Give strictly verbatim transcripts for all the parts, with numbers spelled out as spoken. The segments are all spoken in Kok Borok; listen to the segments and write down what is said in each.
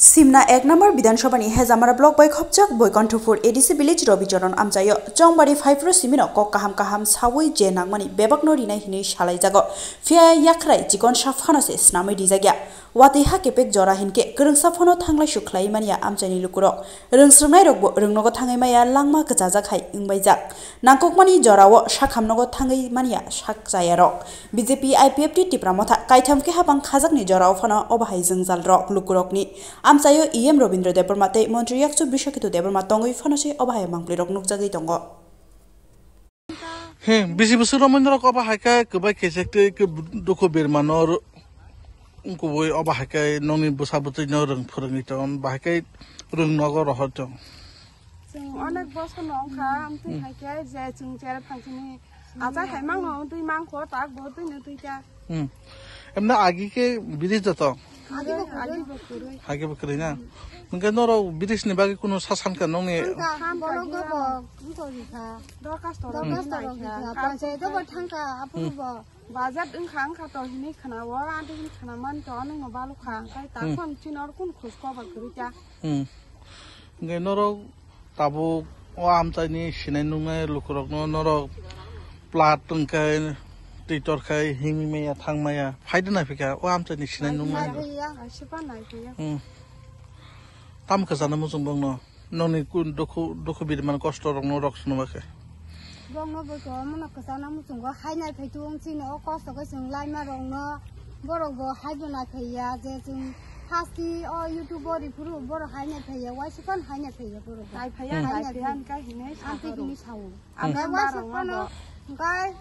Simna ek number Bidhan Sabha ni Hejamara block bai khopjak Boikonthopur A D C village Robi Choron amchaio Chongbari five ro simino kok kaham kaham sawi je nangmani bebakno rinai hinwi salaijago. Phiya yakhrai chikon sa phano se snamwi rijakya. Watwi ha kepek jora hinkhe kwrwngsa phano thanglai suk khlai manya amchaini lukurok. Rwngsrwngnairokbo rwngnogo thangwi maya langma kwchajak hai wngbaijak. Nangkukmani jorao sakhamnogo thangwi manya sak chayarok. B J P I P F T Tipra Motha kaitham khe habang khajakni jorao phano obo hai jwngjalrok lukurokni. Amchaio E M Robindra Debbarma tei Montri Yakchu Biswaketu Debbarma tongwi phano se obo hai mangpilirok nukjagwi tongo. He, bisi bwswk romwi norok obo hai khe kwbai kechek tei khe dukhu birmano ro-, wngkubui obo hai khe nokni bwsa bwtwino rwng phwrwngwi tong, bahai khe rwng nogo rohor tong. Chwng onek bosor no wngkha, amtwi Hmm. hai khe je chwng chere phangchini achai hai mangno twi mangkho, tak bo twi no twi kha. Hmm. Emno agi khe biri joto? Agi bo kwrwi. Agi bo kwrwi. Agi bo kwrwi na? Hwnkhe norok biri sini bagwi kunu sa sankha nokni? Thangkha, borok go bo wngkha. Dorkhasto rok Dorkhasto rok wngkha. Panchayat bo thangkha, aphuru Hmm. bo. Budget wngkha, wngkha to hinwi khna-o, ante hini khna man to, nungno balukha, hwnkhe Hmm. takhon chini oro kunu khuj koba kwrwi kha. Hmm. Hwnkhe norok tabuk o amchaini sinai nungnai lukurokno norok plat wngkhai, twi torkhai, himwi maya, thang maya, phaida naiphikha o amchaini sinai nungnai. Naiphaiya. Kaisa pa naiphaiya. Hmm. Tamo kwchana muchung bongno? Nokni kun dukhu, dukhu birman kosto rokno rok swnama khe. Bongno bo to mono kwchana muchungo hai naiphai tu wng chini o kosto khe chwng laima rokno borok bo hai bo naiphaiya je chwng first ni o YouTube o riphuru borok hai naiphaiya waisa phano hai naiphaiya borok bo. Naiphaiya, Hmm. Hai naiphaiya naiphaiya. Hwnkhe hinwi Ang tei sao. Hinwi sao. Ang Hmm. Ang tei waisa barok phano no. Hwnkhe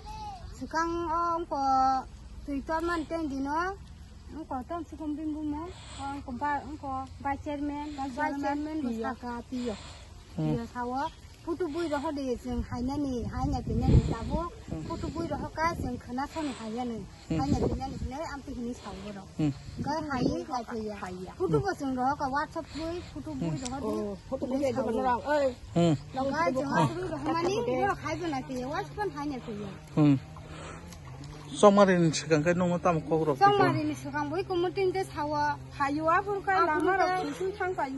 swkang o wngkha twi tormani tei dino. Wngkha tam sikhum bini bumung, wngkha ba-, wngkha vice chairman, vice chairman bo saka twiyo. Hmm. Twiyo sao, photo bui rohor di chwng hainani, haina thinani tabuk, hmm, photo bui rohor kha chwng khwna sani hainani, hmm, haina thinani hinwi amtwi hinwi sao borok. Hmm. Hwnkhe hai lai thwiya. Haiya. Photo bo chwng rohor kha WhatsApp bui, photo bui, hmm, rohor di. Oh, photo bui hinwi sao. Oi. Hmm. Hwnkhe chwng aswk rohormani borok hai bo nai thwiya, WhatsApp phone haina thwiya. Hmm. Chongmari ni swkang khe nungno tamo kok rok twi khe? Chongmari ni swkang bai kumu tin te sawa. Phaio aphuru khe lama rok sui sui thang pai.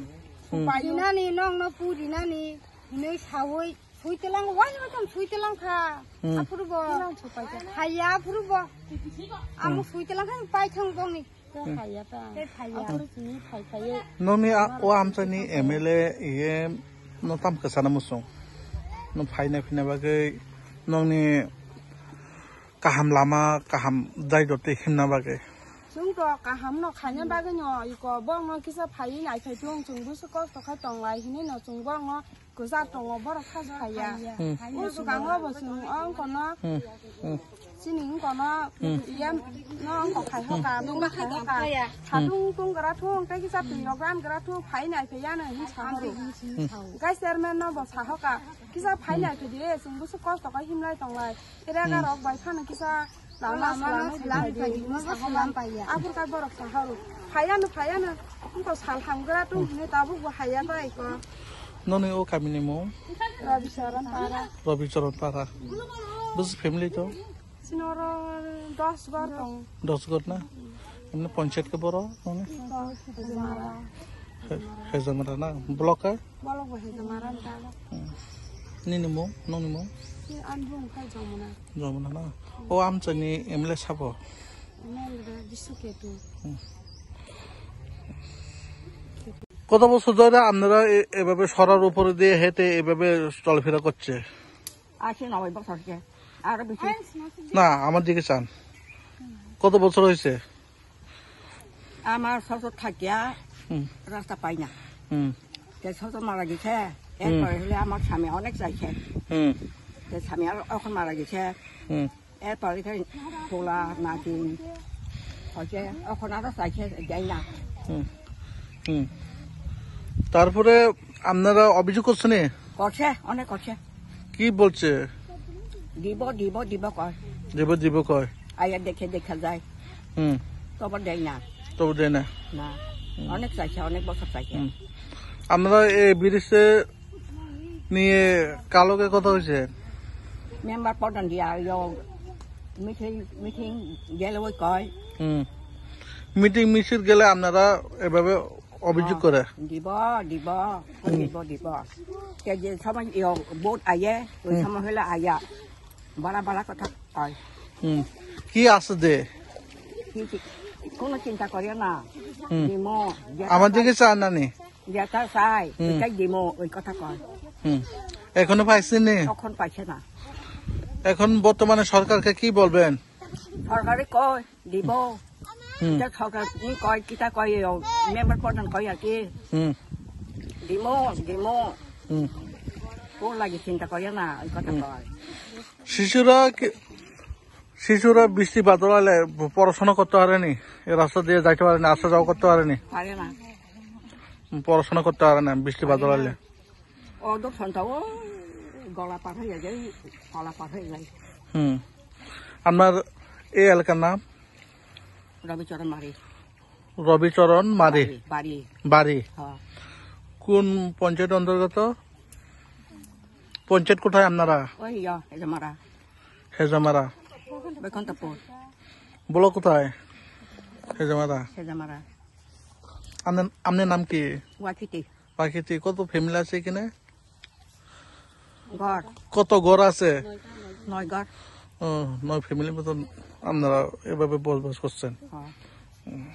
Hmm. Pai. Rinani nongno pu rinani hinui saui sui telang wai wai tam sui telang kha. Hmm. Aphuru bo. Telang sui pai kha. Phaiya aphuru bo. Amo, hmm, sui telang kha pai thang bongni. Tei phaiya ta. Tei phaiya. Aphuru sini phai phaiya. Nongni a-, o amchaini M L A iye no tam kwchana muchung. No phaina phina bagwi nongni kaham lama, kaham daido tei himna bagwi. Chwng to kaham no khaina bagwi no iko bongno kisa phaiwi naikhai thung, chwng busu kosto khai tonglai hinwi no chwng bongno kwchar tongo, borok kha phaiya. Hmm. O swkango bo chwng o wngkha no, hmm, hmm, chini wngkha no, hmm, yam no wngkha khai hoka, hmm, buma khai hoka. Hmm. Satung tung gra thung tei kisa twi rok ran gra thung phai naikhai ya no hinwi sa horo. Hmm. Gai chairman no bo sa hoka, kisa phai naikhai di, chwng busu kosto khai himlai tonglai. Tere, hmm, rok bai phano kisa lama, lama no slam slam phai di, phai di, hinwi sa horo. Slam phai ya. Aphuru kha borok sa horo. Phai ya no, phai ya no. Wngkha sal hamgra tung hinwi tabuk bo haiya bai ko. Noni o kamini mung? Rabi Charan Para. Rabi Charan Para. Bwswk family to? Sinoro dos gor tong. Dos gor na? Emne panchayat ke boro noni? Dos, Hejamara. He-, Hejamara na? Block ke? Block bo Hejamara ni dala. Hmm. Nini mung? Noni mung? Ni anbung khai Jamuna. Jamuna na? O amchani M L A sabo? M L A Biswaketu. Hmm. কত বছর ধরে আপনারা এ-, এভাবে সরার উপরে দিয়ে হেঁটে এভাবে চলাফেরা করছে? আশি নব্বই বছর হচ্ছে। আরো বেশি। না, আমার দিকে চান। কত বছর হয়েছে? আমার শ্বশুর থাকিয়া হুম। রাস্তা পাই না। হুম। তে শ্বশুর মারা গেছে, হুম। এরপরে হলে আমার স্বামী অনেক চাইছে। হুম। তে স্বামী আর এখন মারা গেছে। হুম। এরপরে তো খোলা নাতি হচ্ছে, এখন আরো চাইছে, দেয় না। হুম। হুম। তারপরে আপনারা অভিযোগ করছেন এ? করছে, অনেক করছে। কি বলছে? দিব, দিব, দিব কয়। দিব, দিব কয়। আইয়া দেখে, দেখা যায়। হুম। তবু দেয় না। তবু দেয় না। না। হুম। অনেক চাইছে, অনেক বছর চাইছে। হুম। আপনারা এই ব্রিজে নিয়ে কালকে কথা হয়েছে? মেম্বার প্রধান দিয়া, ইয়ো, মিটিং, মিটিং গেলে ওই কয়। হুম। মিটিং মিছিল গেলে আপনারা এভাবে অভিযোগ করে। দিব, দিব, দিব, দিব। তে যে সময় ইয়ো ভোট আয়ে, ওই হুম। সময় হলে আয়া। বালা বালা কথা কয়। হুম। কি আছে দে? কি, কি, কোনো চিন্তা করিও না। হুম। দিমো, যেটা আমার দিকে চায়, চান না নি? যেটা চাই, হুম। ওইটাই দিমো, ওই কথা কয়। হুম। এখনো পাইছেন নি? তখন পাইছে না। এখন বর্তমানে সরকারকে কি বলবেন? সরকারে কয়, দিব। হুম। এটা সরকার কি কয়, কিতা কয়, ও মেম্বার প্রধান কয় আর কি। হুম। দিমো, দিমো। হুম। ওর লাগে চিন্তা করিও না, ওই কথা হুম। কয়। শিশুরা কি, শিশুরা বৃষ্টি বাদল আইলে পড়াশোনা করতে পারেনি? এই রাস্তা দিয়ে যাইতে পারেনি, আসা যাওয়া করতে পারেনি? পারে না। পড়াশোনা করতে পারে না বৃষ্টি বাদল আইলে? ও তো সন্তাও গলা পার হয়ে যায়, কলা পার হয়ে যায়। হুম। আপনার এই এলাকার নাম? রবিচরণ মারি। রবিচরণ মারি। বাড়ি, বাড়ি। বাড়ি। হ্যাঁ। কোন পঞ্চায়েত অন্তর্গত? পঞ্চায়েত কোথায় আপনারা? ওই ইয়া, হেজামারা। হেজামারা। বৈকুণ্ঠপুর। ব্লক কোথায়? হেজামারা। হেজামারা। আপনার, আপনার নাম কি? ওয়াকিটি। ওয়াকিটি, কত ফ্যামিলি আছে এখানে? ঘর। কত ঘর আছে? নয় ঘর। ও, নয় ফ্যামিলির মতন আপনারা এভাবে বসবাস করছেন। হ্যাঁ। হুম।